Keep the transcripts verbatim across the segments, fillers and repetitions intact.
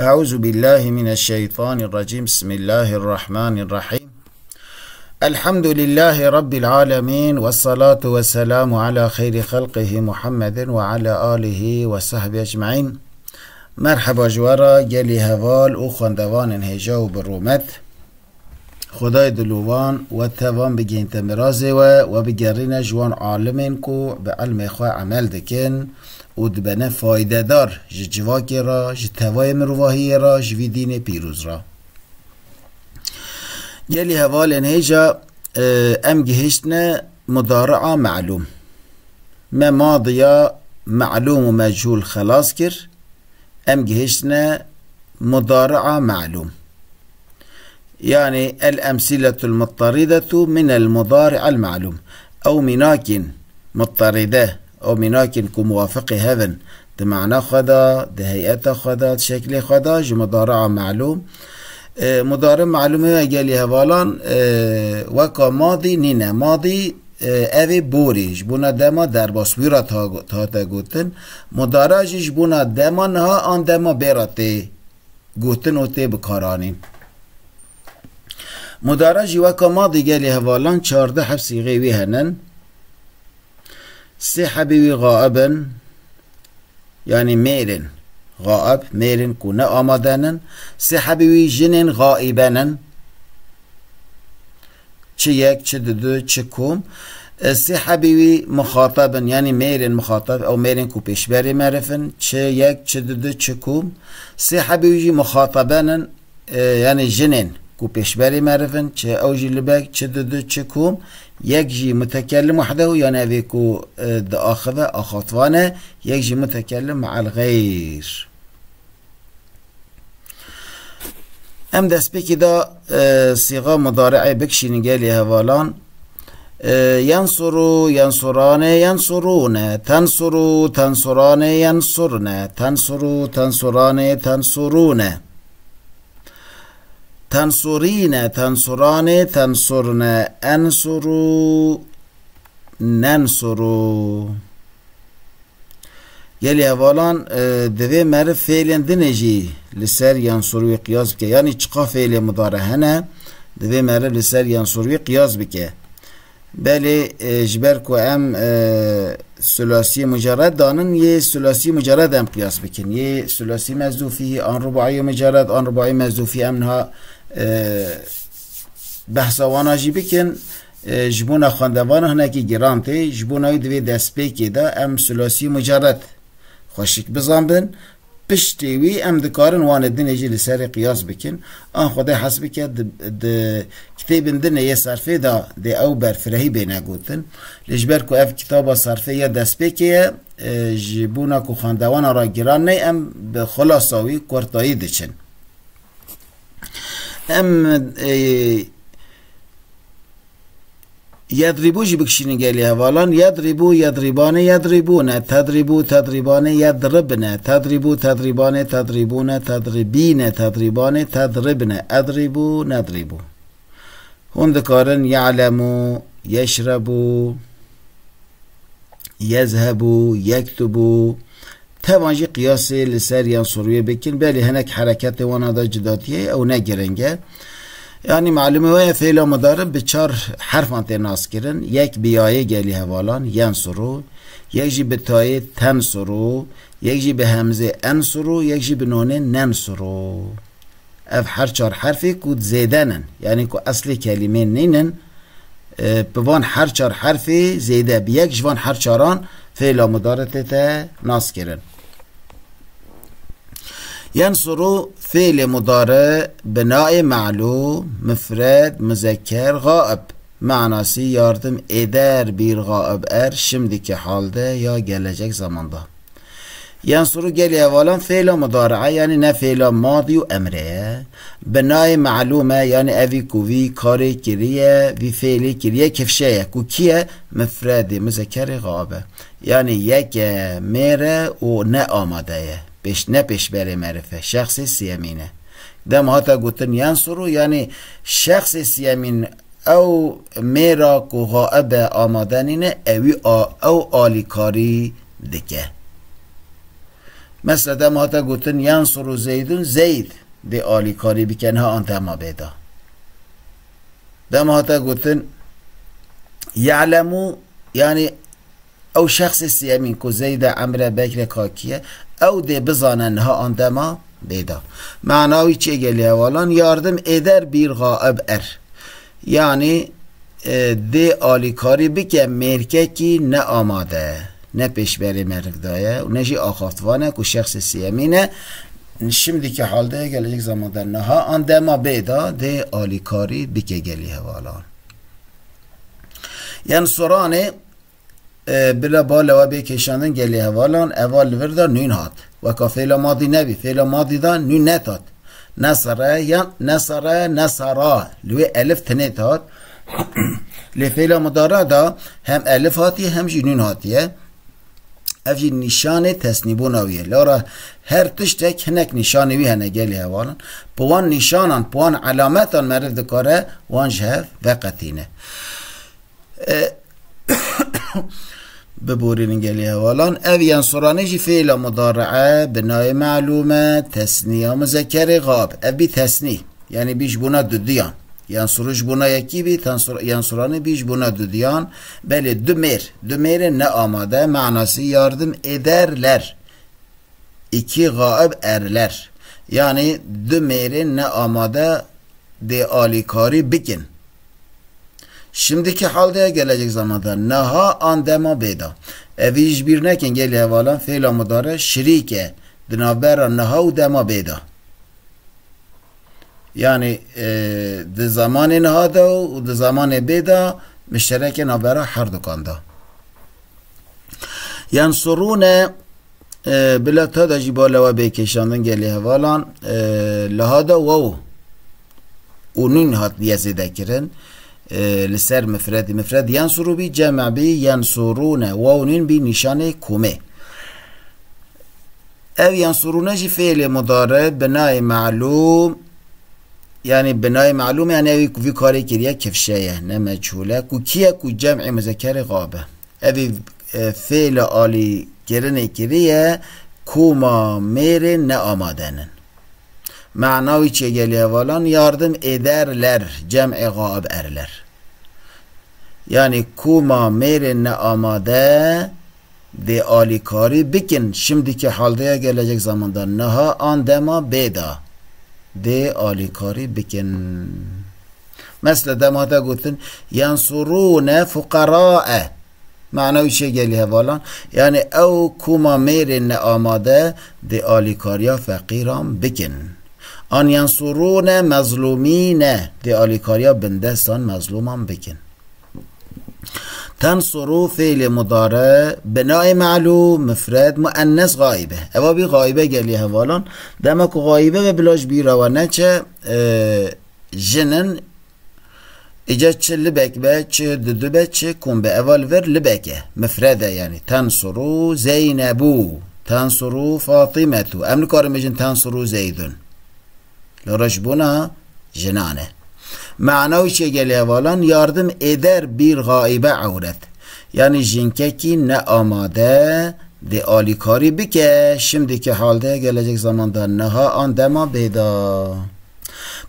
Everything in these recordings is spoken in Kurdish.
أعوذ بالله من الشيطان الرجيم. بسم الله الرحمن الرحيم. الحمد لله رب العالمين، والصلاة والسلام على خير خلقه محمد وعلى آله وصحبه أجمعين. Merheba ji we re gelî heval û xwendevanên hêja û bi rûmet. Xwedayê dilovan we tevan bigihînte mirazê we, we bigerîne ji wan alimên ku bi ilmê xwe emel dikin û dibene faydedar ji civakê re, ji tevayê mirovahiyê re, ji vî dînê pîroz re. Gelî hevalên hêja, e, em gihiştine mudari'a melûm. Me madiya melûm û mechûl xelas kir. Em gihiştine mudari'a melûm. Yani el-emsiletul muttaridetu minel mudari'el melûm. Ew mînakên muttaride, ew mînakên ku muwafiqê hev in, di mana xwe de, di heyeta xwe de, di şeklê xwe de ji mudari'a melûm. E, mudari melûmê we gelî hevalan, e, weka madî nîne. Madî, e, ev ê borî, ji bona dema derbas wî re ta-, hate gotin. Mudara jî ji bona dema niha an dema bê re tê gotin û tê bikaranîn. Mudara jî weka madî gelî hevalan çardeh heb sîxê wî henin. Sê hebî wî gaib in, yanî mêrên gaib, mêrên ku ne amade nin. Sê hebî wî jinên gaiben in. Çi yek, çi didu, çi kom. E, sê hebî wî muxatab in, yanî mêrên muxatab, ew mêrên ku pêşberê meriv in, çi yek, çi didu, çi kom. Sê hebî wî jî muxataben in, e, yanî jinên ku pêşberê meriv in, çi ew jî libek, çi didu, çi kom. Yek jî mutekellim wahdehu, yanî evê ku, e, diaxive, axaftivan e, yek jî mutekellim me'el xeyr. Em destpêkê de, e, sîxa mudari'ê bikişînin gelê hevalan. E, yensuru, yensurane, yensurune. Tensuru, tensurane, yensurne. Tensuru, tensurane, tensurune. Tensurîne, tensurane, tensurne. Ensuru, nensuru. Gelê hevalan, e, divê meriv fêlên dinê jî li ser yensuru wî qiyas bike. Yanî çiqa fêlê mudare hene, divê meriv li ser yensuru wî qiyas bike. Belê, e, ji ber ku em, e, sulasiyê mucerred danin, yê sulasiyê mucerred em qiyas bikin. Yê sulasî mezdûfî an rubaiyê mucerred, an rubaiyê mezdûfî em niha, e, behsa wana jî bikin. E, ji bona xwendevana hinekî giran tê, ji bona wî divê destpêkê de em sulasî mucerred xweşik bizanbin. Piştê wî em dikarin wanê dinê jî li serê qiyas bikin. An Xwedê hez bike di, di kitêbên dinê yê serfê de dê ew berfirehî bêne gotin. Lê ji ber ku ev kitaba serfê ya destpêkê ye, e, ji bona ku xwendewana re giran ney, em bi xulasa wî kurtayî diçin. Em, e, Yedrîbû jî bikişînin gelê hevalan. Yedrîbû, yedrîbane, yedrîbûne. Tedrîbû, tedrîbane, yedribne. Tedrîbû, tedrîbane, tedrîbûne, tedribîne, tedrîbane, tedribne. Edrîbû, nedrîbû. Hûn dikarin ye'lemû, yeşrebû, yezhebû, yektubû. Tevan jî qiyasê li ser yensuru wê bikin, belê hinek hereketê wana de cudatiyê, ew ne giring e. Yanî malûmê we ye fêla mudari bi çar herfan tê naskirin. Yek bi yayê gelî hevalan, yensuru. Yek jî bi tayê tensuru. Yek jî bi hemzê ensuru. Yek jî bi nonê nensuru. Ev her çar herfê ku zêde nin, yanî ku eslê kelîmê nînin, e, bi van her çar herfê zêde, bi yek ji van her çaran fêla mudari tête naskirin. Yensuru fêlê mudari binayê melûm, mifred, muzekker, gaib. Manasî yardım eder bir gaib er şimdiki halde ya gelecek zamanda. Yensuru gelê hevalan fêla mudari'e, yanî ne fêla madî û emre ye. Binayê melûm e, yanî evî ku vî karê kiriye, vî fêlê kiriye, kifşe ye. Ku kî ye? Mifredê, muzekerê gaib e. Yanî yek e, mêr e û ne amade ye. Pêş, ne pêşberê meriv e. Şexsê siyemîn e. Dema hate gotin yensuru, yanî şexsê siyemîn ew mêra ku gaib e amade nîne, ewî a, ew alîkarî dike. Mesela dema hate gotin, "Yensuru Zeydun", Zeyd dê alîkarî bike, niha an dema bê de. Dema hate gotin, "Ya'lemu", yanî ew şexsê sêyemîn ku Zeyde, Emre, Bekre, Kakiye, ew dê bizane, niha an dema bê de. Mana wî çi gelî hevalan? Yardım eder bir gaib er. Yanî, e, dê alîkarî bike mêrkekî ne amade, ne pêşberê meriv daye û ne jî axaftvane ku şexsê sêyemîn e. Şimdiki halde, gelecek zamanda, niha an dema bê de dê alîkarî bike gelî hevalan. Yan soranê, e, bila bale we bê kêşandin gelê hevalan, eva li vir de nûn hat. Weka fêla madî nebî. Fêla madî de nûn netat. Nesere yan nesere, nesara. Li wê elif tinê tat. Lê fêla mudare de hem elif hatiye hem jî nûn hatiye. Ev jî nîşanê tesnîbûna wî ye. Lora her tiştek hinek nîşanê wî hene gelê hevalan. Bi wan nîşanan, bi wan elametan meriv dikare wan ji hev veqetîne. E, biborînin gelê hevalan. Ev yensuranê jî fêla mudaree, binayê melûm e, tesniya muzekerê gab. Ev bî tesnî. Yanî bî ji bona dudiyan. Yensuru ji bona yekî bî, tensur-, yensuranê bî ji bona dudiyan. Belê du mêr. Du mêrê ne amade, manasî yardım ederler. İki gaib erler. Yanî du mêrên ne amade dê alîkarî bikin. Şimdiki halde ya gelecek zamanda. Niha an dema bê de. Evî ji bîr nekin gelê hevalan, fêla mudare şirîk e di navbera niha û dema bê de. Yanî, e, di zamanê niha de û di zamanê bê de miştereke navbera herdukan de. Yensurûne, e, bila ta de jî bale we bê kêşandin gelê hevalan, e, liha de waw û nûn hatiye zêde kirin, e, li ser mifredî. Mifred yensuru bî, cem bî, yensurûne. Waw nûn bî nîşanê komê. Ev yensurûne jî fêlê mudare, binayê melûm, yanî binayê melûm, yanî ew ku vî karê kiriye kifşe ye, ne meçhûl e. Ku kî ye? Ku cem'ê muzekerê gab e. Evî, e, fêla alîkirinê kiriye, koma mêrê ne amadenin. Mana wî çi ye gelê hevalan? Yardım ederler, cem'ê gaib erler. Yanî koma mêrê ne amade dê alîkarî bikin. Şimdiki halde ya gelecek zamanda. Niha an dema bê de dê alîkarî bikin. Mesela dema te gotin, yensurûne fuqera'e. Mana wî çi ye gelê hevalan? Yanî ew koma mêrên ne amade dê alîkariya feqîran bikin. An yensurûne mezlûmîne, dê alîkariya bindestan, mezlûman bikin. Tensuru fêlê mudare, binayê melûm, mifred, muennes, gaibe. Eva bî gaibe gelê hevalan. Dema ku gaibe ve bila ji bîra we neçe, e, jin in, îca çi libek be, çi dudu be, çi kom be. Eva li vir libek e. Mifred e yanî. Tensuru Zeynebu. Tensuru Fatimetu. Em nikarin bêjin tensuru Zeydun. Li rejbûna jinan e. Mana wî çi ye gelê hevalan? Yardım eder bir gaibe ewret. Yanî jinkekî ne amade dê alîkarî bike. Şimdiki halde, gelecek zamanda, niha an dema bê de.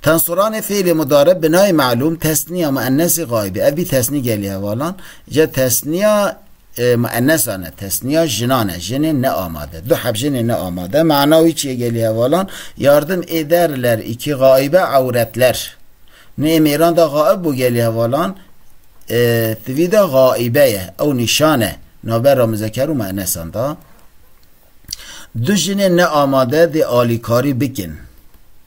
Tensuranê fêlê mudare binayê melûm, tesniya muennesê gaibî. Ev bî tesnî gelê hevalan. Îca tesniya, e, muennesan e, tesniya jinan e. Jinên ne amade. Du heb jinên ne amade. Mana wî çi ye gelê hevalan? Yardım ederler iki gaibe ewretler. Nê mêran da gaib bû gelê hevalan. E, tivî de gaibe ye. Ew nîşan e. Navbera muzeker û muennesan da. Du jinên ne amade dê alîkarî bikin.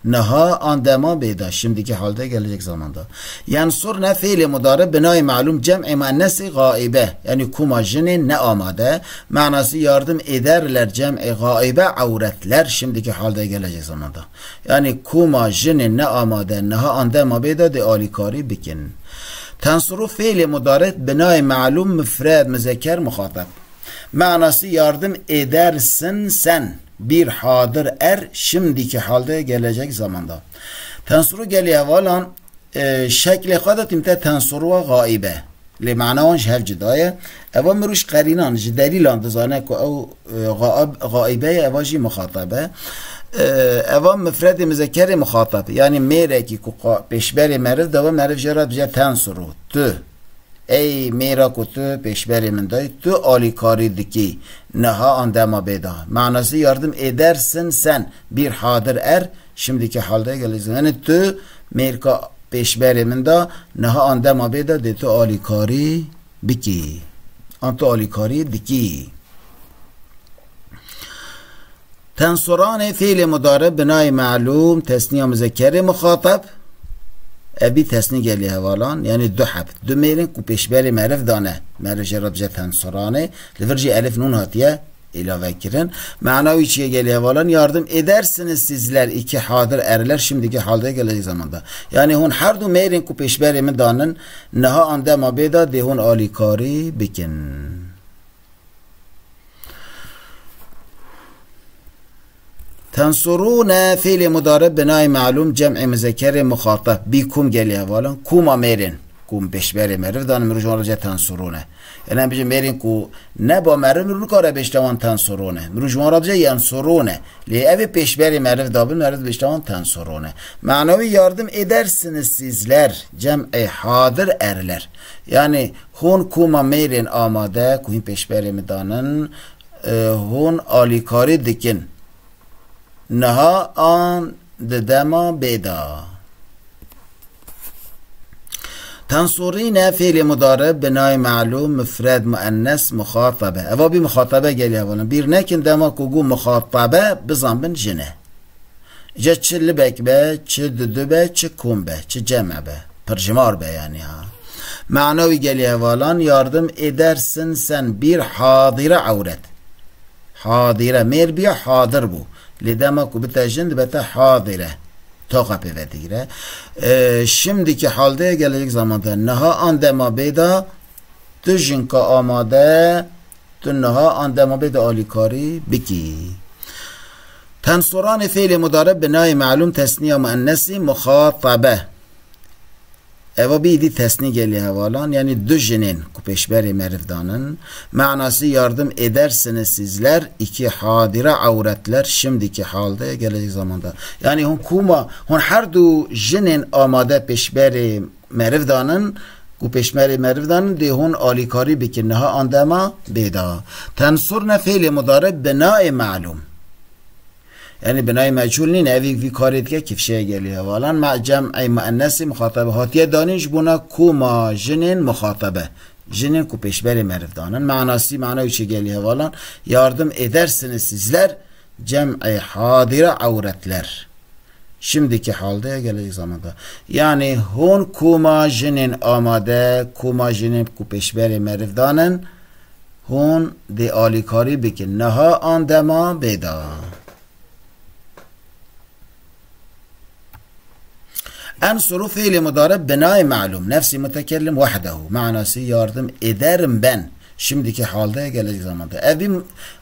Niha an dema bê de, şimdiki halde, gelecek zamanda. Yensurne fêlê mudare binayê melûm cem'ê muennesê gaibe. Yanî koma jinên ne amade. Manasî yardım ederler cem'ê gaibe ewretler şimdiki halde gelecek zamanda. Yanî koma jinên ne amade niha an dema bê de dê alîkarî bikin. Tensuru fêlê mudare binayê melûm mifred muzeker muxatab. Manası yardım edersin sen. Bir hadır er şimdiki halde gelecek zamanda. Tensuru gelê hevalan, e, şeklê xwe de tîmte tensuruwa gaibe. Lê mana wan ji hev cuda ye. Eva mirû ji qerînan, ji delîlan dizane ku ew, e, gaib-, gaibe ye, eva jî muxatab e. E, eva mifredê muzekerê muxatab. Yanî mêrekî ku qa-, pêşberê meriv de ve, meriv jê re dibêje tensuru. Tu. Ey mêra ku tu pêşberê min dayî, tu alîkarî dikî. Niha an dema bêda. Manasî yardım edersin sen. Bir hadir er, şimdiki halde geleceğiz. Yani tu mêrka pêşberê min da, niha an dema bêda dê tu alîkarî bikî. An tu alîkarî dikî. Tensuranê fiilê mudarib binayê melûm, tesniya muzekerê muxatab. Ev bî tesnî gelî hevalan, yanî du heb, du mêrên ku pêşberê meriv dane. Meriv jê re dibêje tensuranê. Li vir jî elif nûn hatiye îlave kirin. Mana wî çi ye gelî hevalan? Yardım edersiniz sizler iki hadir erler şimdiki halde gelecek zamanda. Yanî hûn her du mêrên ku pêşberê min danin, niha an dema bêda dê hûn alîkarî bikin. Tensurûne fiilê mudarib binayê melûm cem'ê muzekerê muxatab. Bî kum gelî hevalan. Kuma mêrên. Kum pêşberê meriv dan, mirû ji wan re dibêje tensurûne. Yanî em bêjin mêrên ku ne ba meriv, mirû nikare bêjte wan tensurûne. Mirû ji wan re dibêje yensurûne. Lê ev ê pêşberê meriv dabin, meriv dibêjte wan tensurûne. Manawî yardım edersiniz sizler, cem'ê hadir erler. Yanî hûn kuma mêrên amade, ku hîn pêşberê min danin, e, hûn alîkarî dikin. Niha an di dema bêda. Tensurîne fiilê mudarib binayê melûm mifred muennes muxatabe. Eva bî muxatabe gelî hevalan. Bîr nekin dema ku got muxatabe bizan bin jin e. Ca çi libek be, çi dudu be, çi kom be, çi cem be. Pirjimar be yanî ha. Mana wî gelî hevalan yardım edersin sen bir hadire ewret. Hadire. Mêr bîya hadir bû. Lê dema ku bite jin dibete hadire. Taxa pê ve digire. Ee, şimdiki halde gelecek zamanda. Niha an dema bêda tu jinka amade, tu niha an dema bêda alîkarî bikî. Tensuranê fiilê mudarib binayê melûm tesniya muennesî muxatabe. Eva bî dî tesnî gelî hevalan, yanî du jinên ku pêşberê meriv danin. Manasî yardım edersiniz sizler iki hadire ewretler şimdiki halde gelecek zamanda. Yanî hûn kuma, hûn her du jinên amade pêşberê meriv danin, ku pêşberê meriv danin, dê hûn alîkarî bikin, niha an dema bêda. Tensurne fiilê mudarib binayê melûm. Yanî binayê meçhûl nîne, evî vî karê dike kifşeye gelî hevalan. Me cem'ê muennesî muxatabe hatiye danîn ji bona kuma jinên muxatabe. Jinên ku pêşberê meriv danin. Manasî, mana wî çi gelî hevalan? Yardım edersiniz sizler cem'ê hadire ewretler. Şimdiki halde gelecek zamanda. Yanî hûn kuma jinên amade, kuma jinên ku pêşberê meriv danin, hûn dê alîkarî bikin. Niha an dema bêda. Ensuru fiilê mudarib binayê melûm. Nefsî mutekellim wehdehu. Manasî yardım ederim ben. Şimdiki halde gelecek zamanda. Ev bî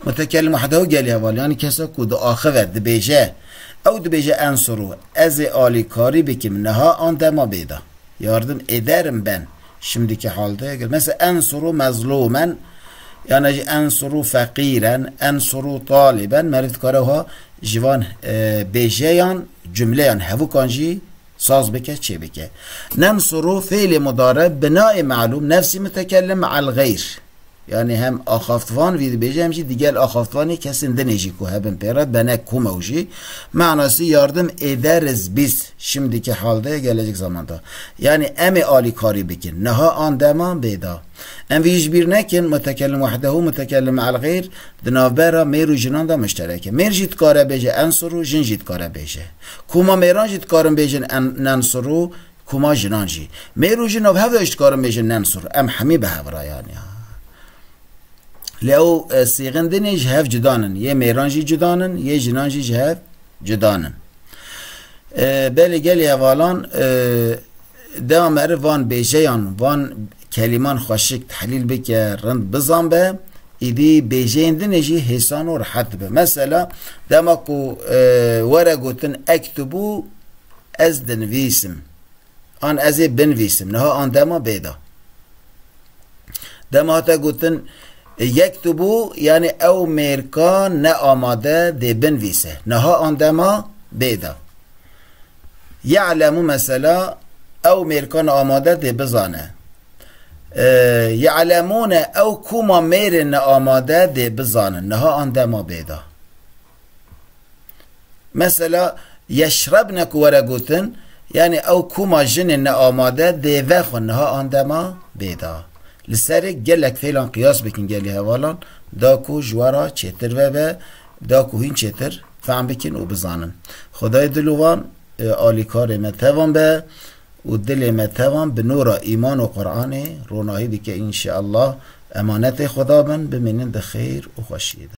mutekellim wehdehu gelî heval. Yanî kesa ku diaxive, dibêje. Ew dibêje ensuru. Ez ê alîkarî bikim. Niha an dema bêda. Yardım ederim ben. Şimdiki halde. Mesela ensuru mezlumen. Yanî jî ensuru feqiren. Ensuru taliben. Meriv dikare ha ji van, e, bêjeyan, cumleyan, hevukan jî saz bike, çê bike. Nensuru fiilê mudarib binayê melûm nefsî mutekellim me'el xeyr. Yanî hem axaftvan vî dibêje hem jî digel axaftvanê kesên dinê jî ku hebin pê re bene kumew jî. Manasî yardım ederiz biz şimdiki halde gelecek zamanda. Yanî em ê alîkarî bikin. Niha an dema bêda. Em vî ji bîr nekin, mutekellim wehdehu, mutekellim me'el xeyr, di navbera mêr û jinan de muşterek e. Mêr jî dikare bêje ensuru, jin jî dikare bêje. Kuma mêran jî dikarin bêjin en-, nensuru, kuma jinan jî. Mêr û jin nav hev de jî dikarin bêjin nensuru. Em hemî bi hev re yanî. Lê ew, e, sîxin dinê ji hev cudan in. Yê mêran jî cudan in, yê jinan jî ji hev cudan in. E, belê gelê hevalan, e, dema meriv van bêjeyan, van kelîman xweşik tehlîl bike, rind bizan be, îdî bêjeyên dinê jî hêsan û rehet dibe. Mesela, dema ku, e, were gotin ektubu, ez dinivîsim. An ez ê binivîsim. Niha an dema bêda. Dema hate gotin, e, yektubu, yani ew mêrka ne amade dê binvîse. Niha an dema bê de. Ye'lemu mesela, ew mêrka ne amade dê bizane. E, ye'lemûne, ew kûma mêrên ne amade dê bizanin. Niha an dema bê de. Mesela, yeşrebne ku were gotin, yani ew kûma jinên ne amade dê vexwin, niha an dema bê de. Li serê gelek fêlan qiyas bikin gelî hevalan, da ku ji we re çêtir vebe, da ku hîn çêtir fehm bikin û bizanin. Xwedayê dilovan, e, alîkarê me tevan be û dilê me tevan bi nûra îman û Qur'anê ronahî bike înşeallah. Emanetê Xweda bin, bimînin di xêr û xweşiyê de.